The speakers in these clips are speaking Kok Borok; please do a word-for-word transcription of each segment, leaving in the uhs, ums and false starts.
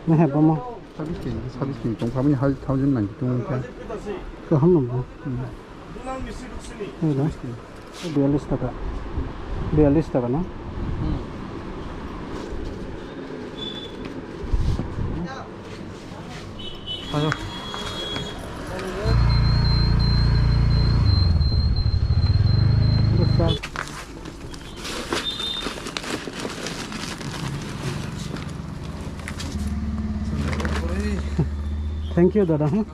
Mehe bomo. Service ni, service ni tong kha bini hai thousand nine two wngkha. Kaham nang bo. Hmm. Hai da. Service ni. Biyallis taka. Biyallis taka na? Hmm. Ayo. Bwsa. Thank you, dada, huh?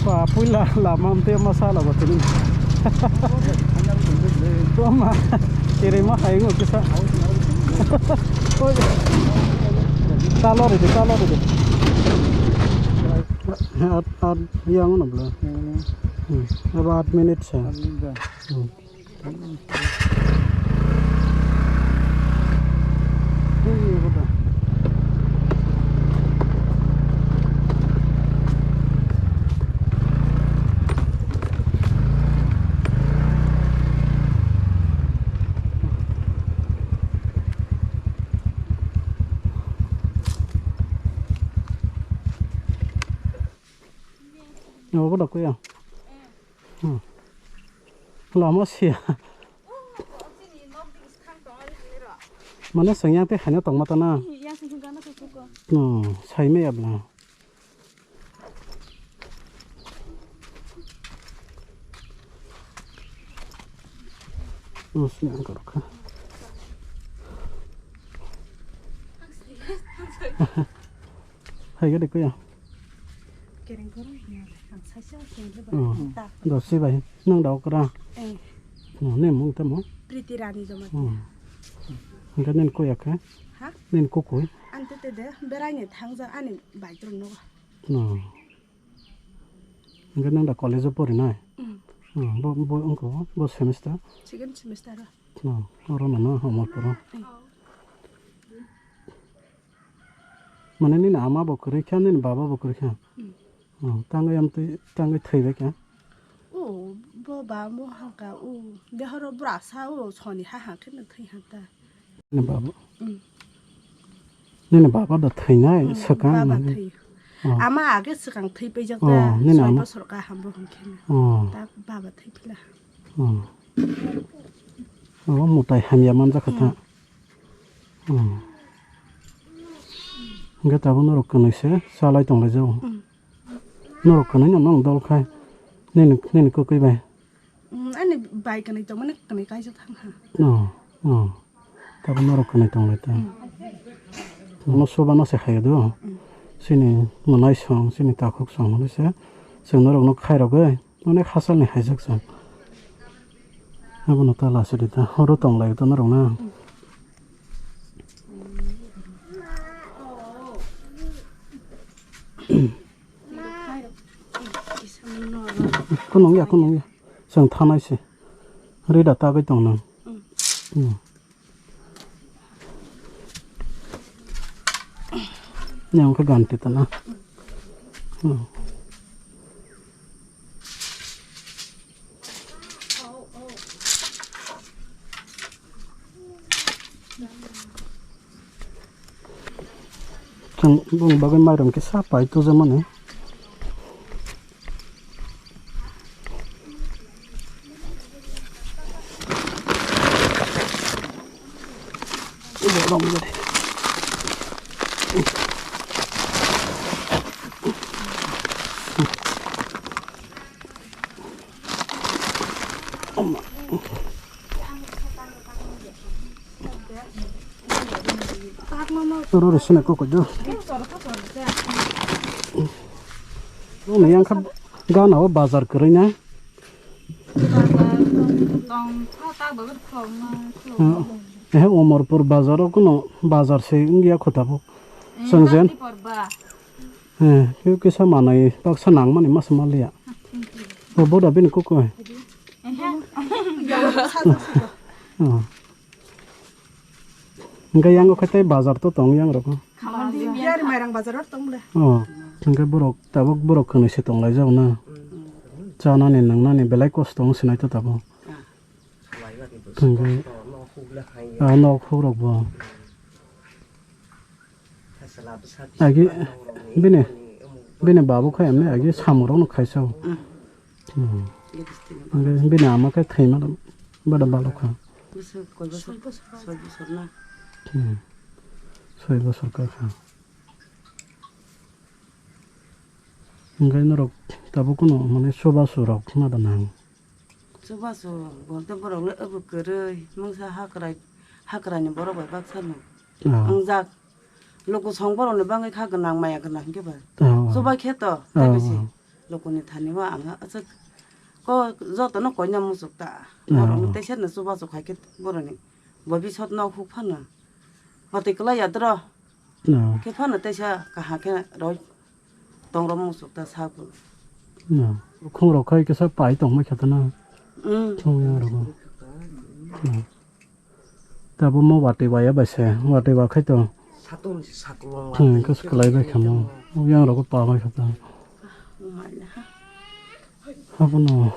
Ba, puila lama amte masa la batini. Toma, kiri ma hai ngo kisa. Oi. Talo rede, talo rede. At, at, yang mana bela? Hmm. Apa at minute sa? Hmm. Obo da kuya. Hmm. Lama siya. Mane sengya te haino tongma tana. No, sai me abla. No, siya ang karokha. Hai ga de kuya. Kereng koro ya, ang saisa kengre ba. Oh, ta. Dosi bai, nang dao kra. Eh. Oh, ne mung tamo. Priti Rani Jamatia. Oh. Hingke nen kuya khe? Ha? Nen kukui? Ante te de, berai ne thang ja ani bai tong no. No. Hingke nang da college o pori nai? Mm. Oh, bo, bo, wngko, bo semester? Second semester. No, oro no, no, Amarpuro. Eh. Mane nini ama bo kwrwi kha, nini baba bo kwrwi kha. Hmm. Oh, tangwi amtwi, tangwi thwi bai kha. O, bo ba mo hangka, o, dehoro bwrasa, o, soni ha ha khe no thwi ha ta. Nini baba. Hmm. Nini baba da thwinai, hmm, swkang baba nini. Thwi. Oh. Ama age swkang thwi paijak ta, oh, nini soi ama. Bosor kaham bo hwn khe no. Oh. Ta baba thwi phila. Hmm. Oh, mutai hamya manjak kha ta. Hmm. Hmm. Hingke tabuk norok kwnwi se chalai tong lai jago. Hmm. Norok kwnwi no nong dol khai nini, nini kwkwi bai. Hmm, ani bai kwnwi tongmani kwnwi kaijak thang ha. Oh, oh. Tabuk norok kwnwi tong lai ta. Hmm. Ono soba no se khai do. Hmm. Chini mwnai song, chini takhuk song hwnwi se chwng norok no khai rogwi. Onek hachal ni haijak chwng. Abono ta lachadi ta. Oro tong lai ta norok na. Kunung ya, kunung ya. Chwng thanai se. Rida tagwi tong nang. Hmm. Yang ke ganti tana. Hmm. Chwng bung bagwi mairum kisa pai tujamani. Oro rw sina koko jo. Nini yang kha gana o bazar kwrwi na. Bazar tong, tong, tha ta bagwi khulokma, khulokma. Ehe, Omorpur bazar o kuno bazar se wngya kho tabuk. Chwng jen. Bati porba. Eh, kisa manwi baksa nangmani masa maliya. Thank you. Bo boda bini koko. Ehe. Oh. Hingke yang khe tei bazar to tong yang rok. Biyari mairang bazar o tong le. Oh, hingke borok tabuk borok kwnwi se tong lai jak na. chanani nangnani belai kosto wng sinai to tabuk. Hwnkhe, ah, nok hukrok bo. Agi bini, bini babu khe emni agi samung rokno khaisa o. Hmm. Hwnkhe bini ama khe thwima bada balok kha. Soi bosor, soi bosor na. Hmm. Soi bosor ka kha. Hwnkhe norok tabuk kuno mane chubachu rok ma da nang. Chubachu bolte borok le obo kwrwi mungsa hakrai, hakraini borok bai baksa no. Ah. Wngjak. Luku song borokni bagwi kha gwnang maya gwnang hinkhe ba. Ah. Chubai khe to, tei bisi. Ah. Lukuni thani o ang aswk ko jotono koina muchuk ta. Ah. Borokni teisa no chubachu khai khe borokni bobisot no huk phano. Watwi kwlai ya dro. Ah. Khe phano teisa kaham khe roi. Tongrok muchuk ta sago. No. Khungrok khai kisa pai tongma khe tana. Mm. Thung yang rogo. No. Tabo mo watwi waya bai se, watwi wa khai to. Satung saklong. Hmm, kas kalai bai khamo. Yang rogo pa bai khata. Umai na ha. Abono.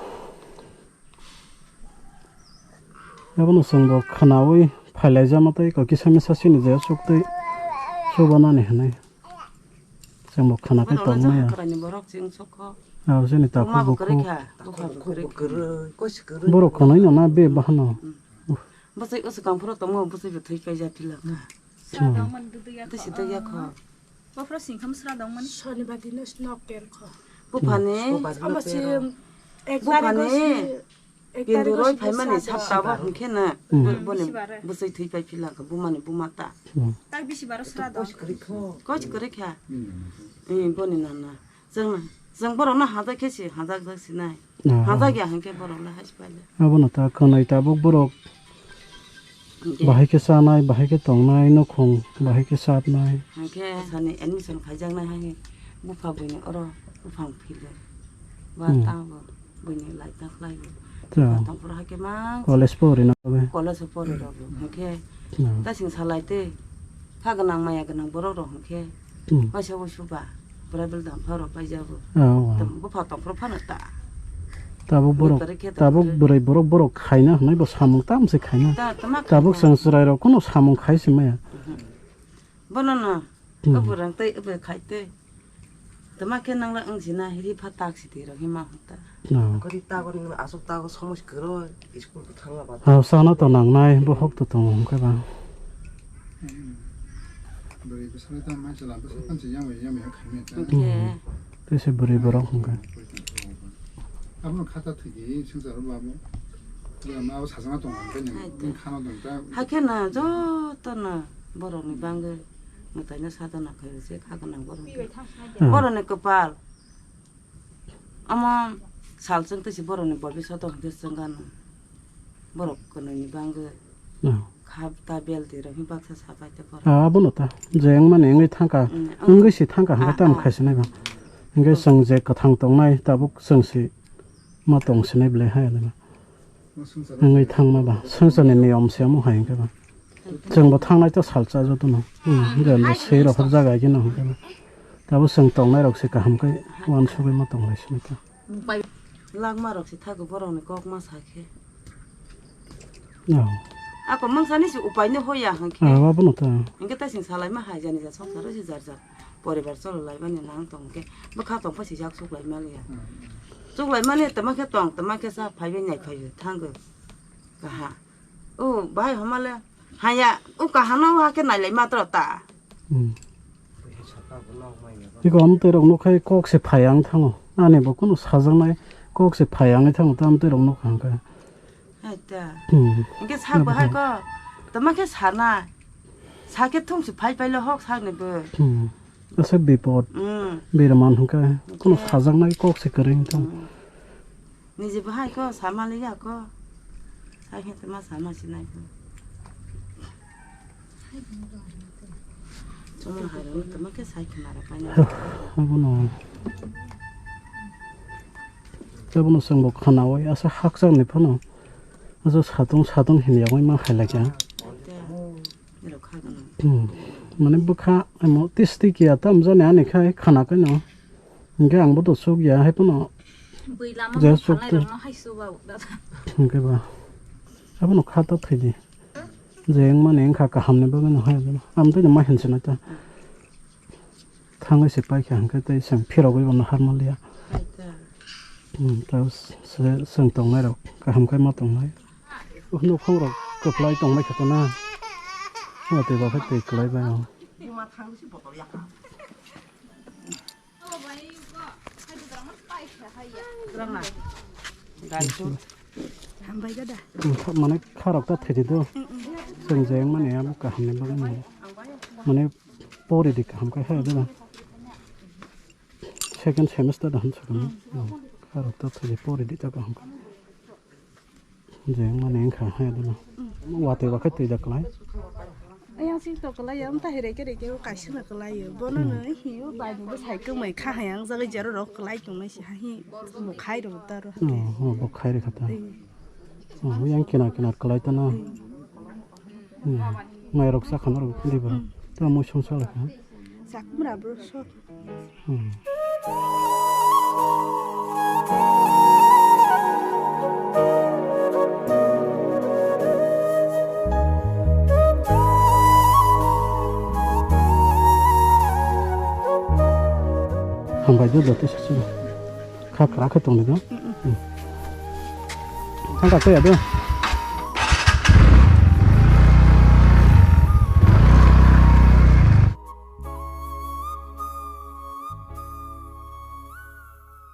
Abono chwngbo khwnawi phailaijama tei kisa misa sini je suktwi chubanani hwnwi. Chwngbo khwna khe tongmaya. Hakrani borok chwng sokho. Abo chini takhuk bukhuk. Borok khwnwi no na be bahano. Bwsai o swkang phoro tongma bwsai bo thwi kaijak phila kha. Hmm. Tei si twi yakho. Bophro singkham sra dongmani. Shonibar dino snoker kho. Buphani. Amo si ek tarikh si, ek tarikh si phaimani sapta bo hwnkhe na. Hmm. Boni bwsai thwi pai phila kha bumani buma ta. Hmm. Tak bisi baro sra dong. Koch kwrwi kha. Hmm. Eh, boni nana. Chwng, chwng borokno hajak khe si, hajak jak sinai. Aha. Hajak ya hwnkhe borok le hai si paile. Abono ta khwnai tabuk borok. Hwnkhe. Bahai khe chanai, bahai khe tongnai, nukhung bahai khe sapnai. Hwnkhe sani admission khaijaknai hai bupha buini oro buphang phile. Ba Hmm. tamo buini lai ta khlai. Ja. Tongphuru hai khe mang. College pori na be. College pori rok hwnkhe. Hmm. Ta sing salai tei. Kha gwnang maya gwnang borok rok hwnkhe. Hmm. Waisa waisa ba, bwrai bwrwi dam pharo paijago. Oh, oh. Tam bupha tongphuru phano ta. Tabuk borok, bwrwi khe tabuk tongphuru. Bwrwi borok, borok khaina hwnwi bo samung tam se khaina. Ta, tama tabuk khaina. Chwng chwrai rok kuno samung khai se maya. Mhm. Bono no, hmm. O bwrang tei, o bwrang khai tei. Tama khe nang la wng sina, ri pha tak si twi rok hima hwn ta. Oh. Kori ta bo nang asuk ta bo somos kwrwi, school. Ah, sana to nangnai, bohok to tongo, hwnkhe ba. Bwrwi bwswk ta mansa la bwswk pansa yang bai yang bai khaimya ta. Hwnkhe. Hmm. Tei se bwrwi borok hwnkhe. Abono khata thwidi swngcharo babo. Bwrwi ma abo sajagna tongo hwnkhe nini. Hai to. Nini khana tong ta. Hakhe na joto no borok ni bangwi mwtai no sadona khaio se kha gwnang borok. Hmm. Borok ni kwpal. Omo salsong tei se borokni bobiswt o hwnkhe chwng gana. Borok kwnwini bangwi no. Kha ta belti rok hwn baksa sapai tei borok. Ah, abono ta. Je wngmani wngwi thangkha. Mm, wngwi si thangkha hwnkhe ah, tamo ah. Khaisi nai ba. Hwnkhe oh. Chwng je kwthang tongnai tabuk chwng si ma tong sinai belai hai nai ba. Wngwi thangma ba, swngcharni niyom se omo hai hwnkhe ba. Chwngbo thangnai to salsa jotono. Hmm, jembo sei rohor jaga gino hwnkhe ba. Tabo chwng tongnai rok se kaham khe uansugwi ma tonglai sini khe. Langma rok se thago borokni kok ma sa khe. Oh. Ako mungsani se upai no hoya hwnkhe. Ah, abono ta. Hwnkhe ta sing salai ma hai jani ja songsaro se jar jar. Poribar cholo laimani nang tong khe bwkha tong pha sijak chuk lai maliya. Hmm. Chuk lai mani tama khe tong, tama khe cha phaibai nai phaibai thango. Kaha. O bahai homa le haya, o kaha no ha khe nai lai matro ta. Hmm. Iko amtwi rok no khai kok se phai ang thango. Ani bo kuno sajak nai kok se phai ang thango ta amtwi rok no kha hwnkhe. Hai ta. Hmm. Hwnkhe sak bahai ko, tama khe sana. Sa khe thung se phai phai le hok sak ni bo. Hmm. Asa bipot. Hmm. Biraman hwnkhe kuno sajaknai kok se kwrwi wngthang. Hmm. Niji bahai ko sama le ya ko. Sa khe tama sama sinai ko. Chuma hai rok tama khe sai khna ra pai na. Abono. Abono chwngbo khnawi asa hakchar ni phano. Asa satung satung himya wngwi ma hai laikha. Hmm. Mane bwkha amo tisti kiya tam jani ani khai khana kaino. Hwnkhe ang bo to suk ya hai phano. Bui lama je no chuk thanai te. Rok no hai su ba dada. Hingke ba. Abono kha ta thai di. Je wng mani wng kha kaham ni bagwi no hai abono. Am twi no ma hin se nai ta. Thangwi se pai kha hingke tei chwng phirogwi bono har manliya. Hmm, ta se chwng tongnai rok kaham khai ma tongnai. Nuk phung rok kwplai tongmai kha ta na. Watwi ba phai twi kwlai bai o. Hambai dada. Mane kharok ta thidi do. Chwng je mani amo kaham ni bagwi mani. Mane pori di kaham khai hai dada. Second semester da han sakang. Kharok ta thidi pori di ta kaham. Je mani wngkha hai dada. Watwi ba khai twi da kwlai. Ayang sing to kwlai ya, wng ta hai reke reke o kaisa na kwlai yo. Bono no hi o bai ni bwsai kwmai kha hai ang jagwi jero rok kwlai tong nai si ha hi bo khai rw ta ro. Oh, oh, bo khai rw kha ta. Tei. Oh, yang kinar kinar kwlai ta na. Hmm. Mai rok sa khana rok di ba. Ta mo song sa la kha. Sak mra bro so. Hmm. Hambai do joto sisi. Kha kra khe tong di do. Hmm. Thang ka ya do.